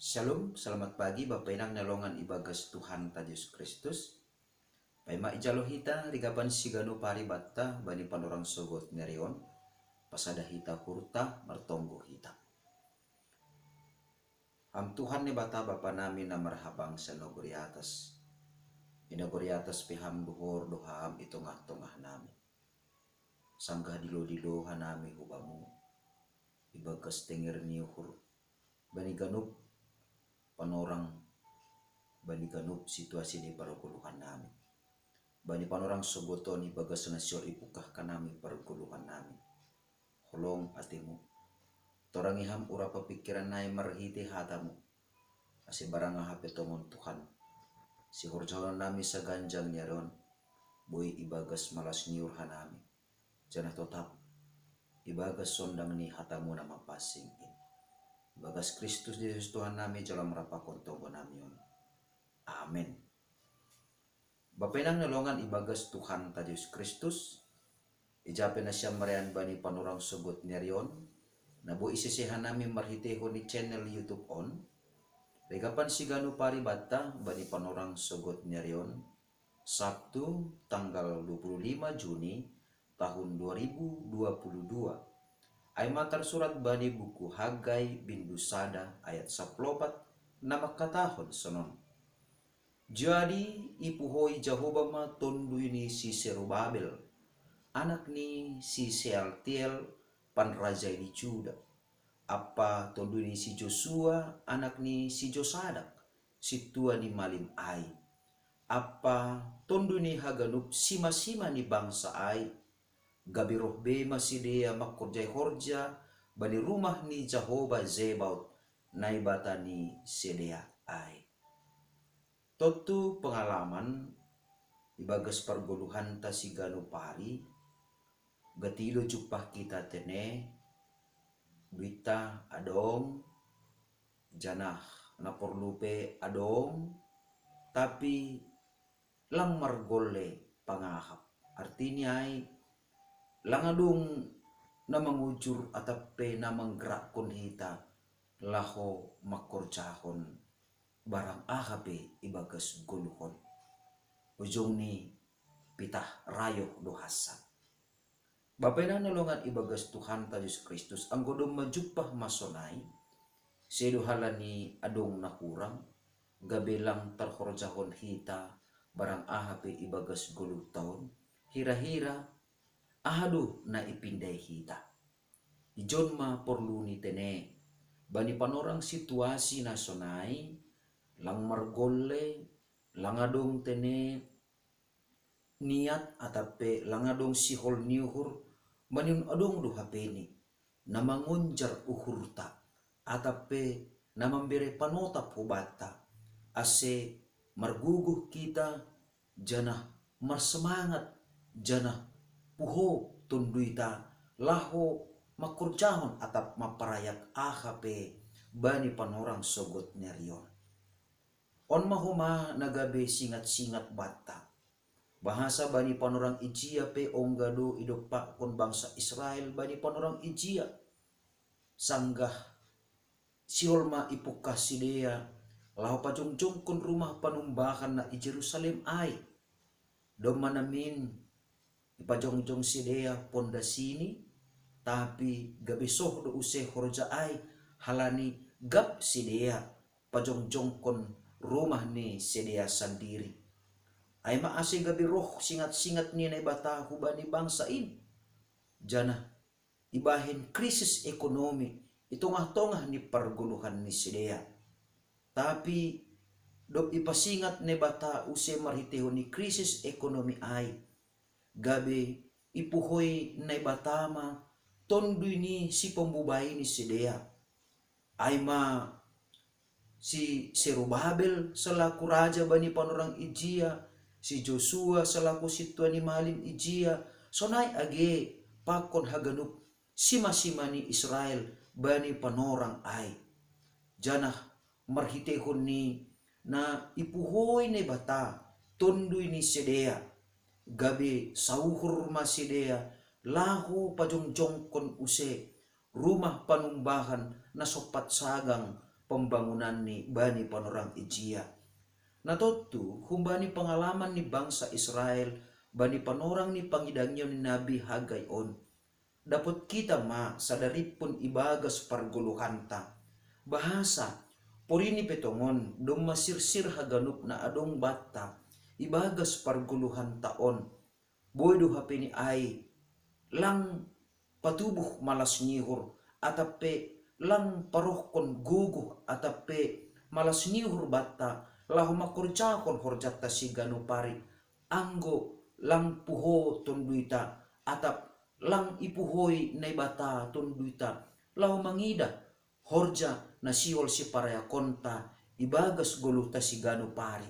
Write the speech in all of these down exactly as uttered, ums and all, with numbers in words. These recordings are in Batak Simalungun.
Shalom, selamat pagi Bapa Inang na longan ibagas Tuhan ta Jesus Kristus. Paima ijalo hita rigapan sigano paribatta bani panorang sogot nerion, pasada hita hurta martonggo hita. Ham Tuhan Debata Bapa nami na marhabang sa nogori atas. I nogori atas pe ham duhor do ham i tongah-tongah nami. Sanggah dilo-dilo hanami hubamu ibagas tenger ni uhur bani ganup panorang, bani ganup situasi ni pargoluhan nami, bani panorang sogoton ibagas na siol ipukah kanami pargoluhan nami. Holong atemu, torangi ham ura papikiran nai marhite hatamu, ase barang aha pe tongon Tuhan, sihorjahon nami saganjang ni ari on boi ibagas malas ni uhur hanami, janah totap ibagas sondang ni hatamu na mapansing in. Ibagas Kristus Jesus Tuhan nami jalo marapakon tonggo nami on. Amen. Bapa Inang na longan ibagas Tuhan ta Jesus Kristus, ija pe nasiam marean bani panorang sogot nerion na boi isese hanami marhitehon ni channel YouTube on. Rigapan sigano paribatta bani panorang sogot nerion, Sabtu tanggal dua puluh lima Juni tahun dua ribu dua puluh dua. Ai ma tarsurat bani buku Hagai bindu sada ayat saplopat na mangkatahon sonon. Jadi ipuhoi Jahowa ma tonduy ni si Serubabel, anak ni si Sealtiel, panrajai ni Juda, ampa tonduy ni si Josua, anak ni si Josadak, sintua ni malim ai, ampa tonduy ni haganup simasima ni bangsa ai, gabe roh be ma sidea mangkorjai horja bani rumah ni Jahowa Zebaot, Naibata ni sidea ai. Tontu pengalaman ibagas pargoluhanta sigano pari, gati do jumpah kita tene, duitta adong, janah na porlu pe adong, tapi lang margolle pangahap. Artini ai, lang adong na mangujur atap pe na manggerakkon hita laho mangkorjahon barang aha pe ibagas goluhon. Ujungni pitah rayo do hansa. Bapa Inang na longan ibagas Tuhanta Jesus Kristus, anggo domma jumpah ma sonai, sedo halani adong na hurang, gabe lang tarhorjahon hita barang aha pe ibagas goluhta on, hira-hira aha do na ipindai hita. Ijon ma porlu ni tene, bani panorang situasi na sonai, lang margolle, lang adong tene niat atap pe lang adong sihol ni uhur, maningon adong do hapeni na mangonjar uhurta, atap pe na mambere panotap hubanta, ase marguguh kita janah marsemangat, janah puho tonduyta laho mangkorjahon atap mamparayak aha pe bani panorang sogot nerion. On ma homa na gabe singat-singat banta. Bahasa bani panorang ijia pe ongga do idompakkon bangsa Israel bani panorang ijia. Sanggah sihol ma ipungkah sidea laho pajongjongkon rumah panumbahan na i Jerusalem ai. Domma namin ipajongjong sidea pondasini, tapi gabe soh do use horja ai, halani gap sidea pajongjongkon rumah ni sidea sandiri. Ai ma ase gabe roh singat-singat ni Naibata hubani bangsa in, janah ibahen krisis ekonomi i tongah-tongah ni pargoluhan ni sidea. Tapi dob ipasingat Naibata use marhitehon ni krisis ekonomi ai, gabe ipuhoi Naibata ma tonduy ni sipambubai ni sidea. Ai ma si Serubabel selaku raja bani panorang ijia, si Josua selaku sintua ni malim ijia, sonai age pakon haganup simasima ni Israel bani panorang ai. Janah marhitehon ni na ipuhoi Naibata tonduy ni sidea, gabe sauhur ma sidea laho pajongjongkon use rumah panumbahan na sompat sagang pembangunanni bani panorang ijia. Natottu humbani pengalaman ni bangsa Israel bani panorang ni pangidangion ni Nabi Hagai on. Dapot kita ma sadari pun ibagas pargoluhanta. Bahasa, porini petongon domma sirsir haganup na adong batta ibagas pargoluhanta on. Boi do hapeni ai lang patubuh malas nihur, atappe lang parohkon guguh, atappe malas nihur batta laho makorjahon horjatta siganu pari, anggo lang puho tonduita, atap lang ipuhoi Naibata tonduita laho mangida horja na sihol siparayakonta ibagas goluhta siganu pari.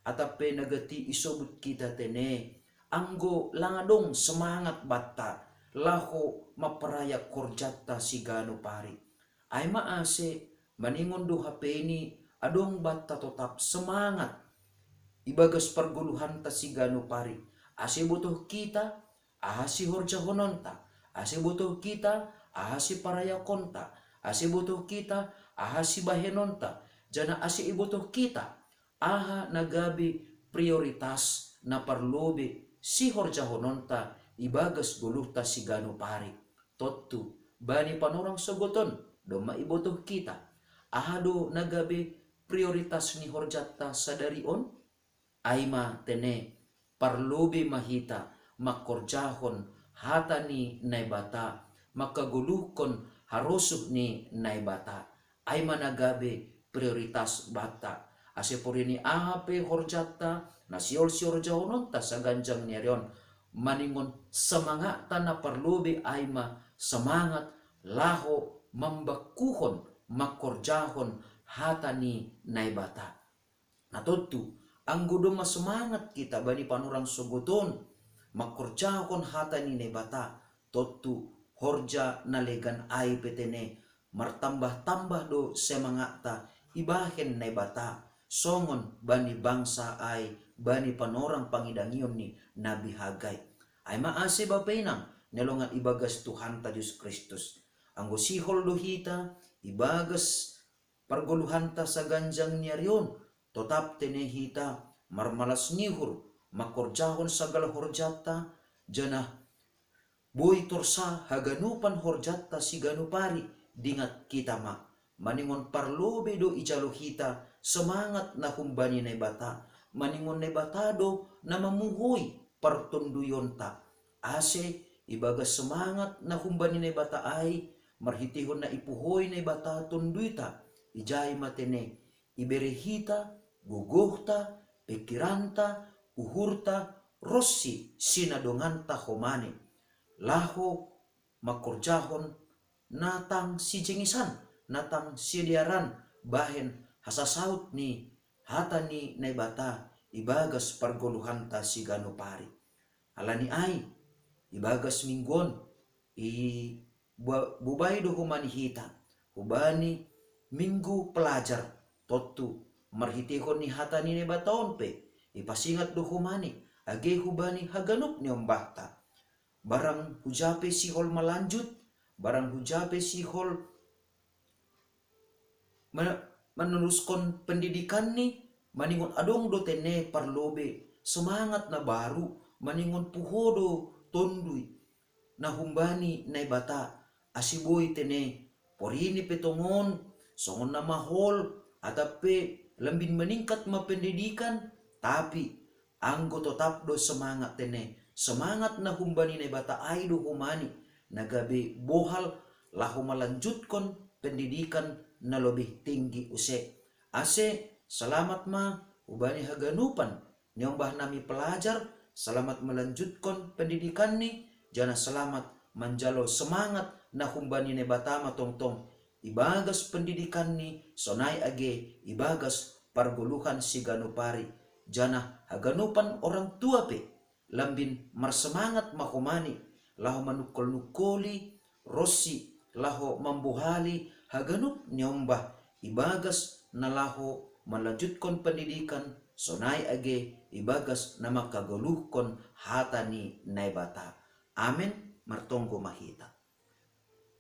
Atappe nagati isobut kita tene, anggo lang adong semangat batta laho maparayak horjatta siganu pari. Ai ma ase maningon do hapeni adong batta totap semangat ibagas pargoluhanta siganu pari, ase botoh kita aha sihorjahononta, ase botoh kita aha siparayakonta, ase botoh kita aha sibahenonta, janah ase ibotoh kita aha na gabe prioritas na parlobei sihorjahononta ibagas goluhta siganu pari. Tontu bani panorang sogoton domma ibotoh kita aha do na gabe prioritas ni horjatta sadari on. Ai ma tene, parlobei ma hita mangkorjahon hata ni Naibata, mangkagoluhkon harosuh ni Naibata. Ai ma na gabe prioritas batta. Ase porini aha pe horjatta na sihol sihorjahononta saganjang ni ari on, maningon semangatta na parlobei ai ma semangat laho mambakkuhon mangkorjahon hata ni Naibata. Natontu, anggo domma semangat kita bani panorang sogoton mangkorjahon hata ni Naibata, tontu horja na legan ai pe tene martambah-tambah do semangatta ibahen Naibata songon bani bangsa ai bani panorang pangidangion ni Nabi Hagai. Ai ma ase bapa inang na longan ibagas Tuhanta Jesus Kristus, anggo sihol do hita ibagas pargoluhanta saganjang ni ari on, totap tene hita marmalas nihur mangkorjahon sagala horjatta, janah boi torsa haganupan horjatta siganu pari. Dingat kita ma, maningon parlobei do ijalo hita semangat na humbani Naibata, maningon Naibata do na mamuhoi partonduyonta. Ase ibagas semangat na humbani Naibata ai, marhiteihon na ipuhoi Naibata tonduita, ijai ma tene ibere hita gogohta, pingkiranta, uhurta, ronsi sinadonganta homani, laho mangkorjahon na tang sijengesan, na tang sidearan bahen hasasaut ni hata ni Naibata ibagas pargoluhanta siganu pari. Alani ai, ibagas minggu on, i ba-, bubai do humani hita hubani minggu pelajar, tontu marhiteihon ni hata ni Naibata on pe ipasingat do humani age hubani haganup ni ombahta. Barang huja pe sihol malanjut, barang huja pe sihol ma-, maneruskon pendidikanni, maningon adong do tene parlobei semangat na baru, maningon puho do tondui na humbani Naibata, ase boi tene porini pe tongon songon na mahol, atap pe lambin meningkat ma pendidikan, tapi anggo totap do semangat tene, semangat na humbani Naibata ai do humani na gabe bohal laho malanjutkon pendidikan na lobih tinggi use. Ase selamat ma hubani haganupan niombah nami pelajar, selamat melanjutkon pendidikanni, janah selamat manjalo semangat na humbani Naibata ma tongtong ibagas pendidikanni, sonai age ibagas pargoluhan siganu pari, janah haganupan orang tua pe lambin marsemangat ma homani laho manukkol-nukkoli ronsi laho mambohali haganup niombah ibagas na laho malanjutkon pendidikan, sonai age ibagas na mangkagoluhkon hata ni Naibata. Amen. Martonggo ma hita.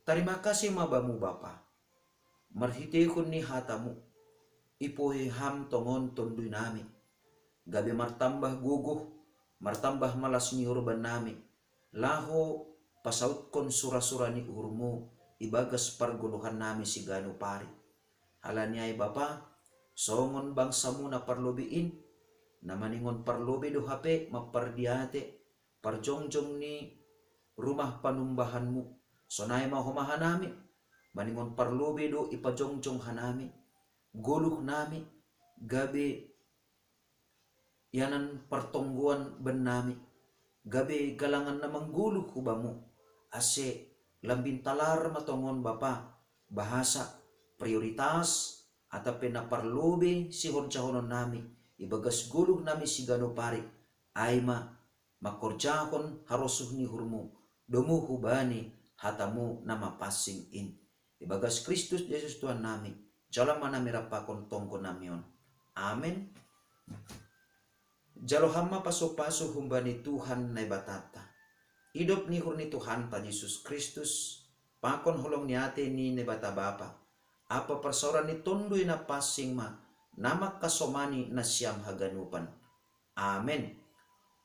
Tarima kasih ma Bamu Bapa. Marhitehon ni hatamu, ipohe ham tongon tondui nami, gabe martambah gogoh, martambah malas ni uhur bannami, laho pasautkon sura-sura ni uhurmu ibagas pargoluhan nami siganup ari. Halani ai Bapa, songon bangsamu na parlobei in, na maningon parlobei do hape mampardiate parjongjong ni rumah panumbahanmu, sonai ma homa hanami, maningon parlobei do ipajongjong hanami goluh nami, gabe ianan partonggoan bannami, gabe galangan na manggoluh hu Bamu, ase lambin talar ma tongon Bapa, bahasa prioritas atap pe na parlobei sihorjahonon nami ibagas goluh nami siganup ari, ai ma mangkorjahon harosuh ni uhurmu, domu hubani hatamu na mapansing in. Ibagas Kristus Jesus Tuhan nami, jalo ma hanami rap pakon tonggo nami on. Amen. Jalo ham ma pasu-pasu humbani Tuhan Naibatanta, idop ni uhur ni Tuhanta Jesus Kristus, pakon holong ni ate ni Naibata Bapa, ampa parsaoran ni Tonduy Napansing ma na mangkasomani nasiam haganupan. Amen.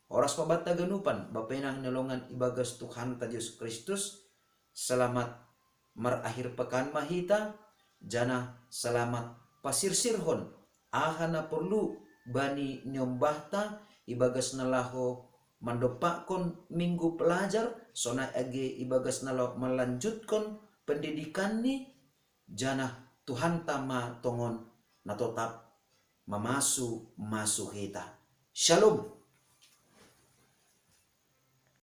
Horas ma banta haganupan, bapa inang na hinaholongan ibagas Tuhanta Jesus Kristus. Selamat marakhir pekan ma hita, janah selamat pasirsirhon aha na porlu bani niombahta ibagas na laho mandompakkon Minggu Pelajar, sonai age ibagas na laho manlanjutkon pendidikanni, janah Tuhanta ma tongon na totap mamasu-masu hita. Shalom.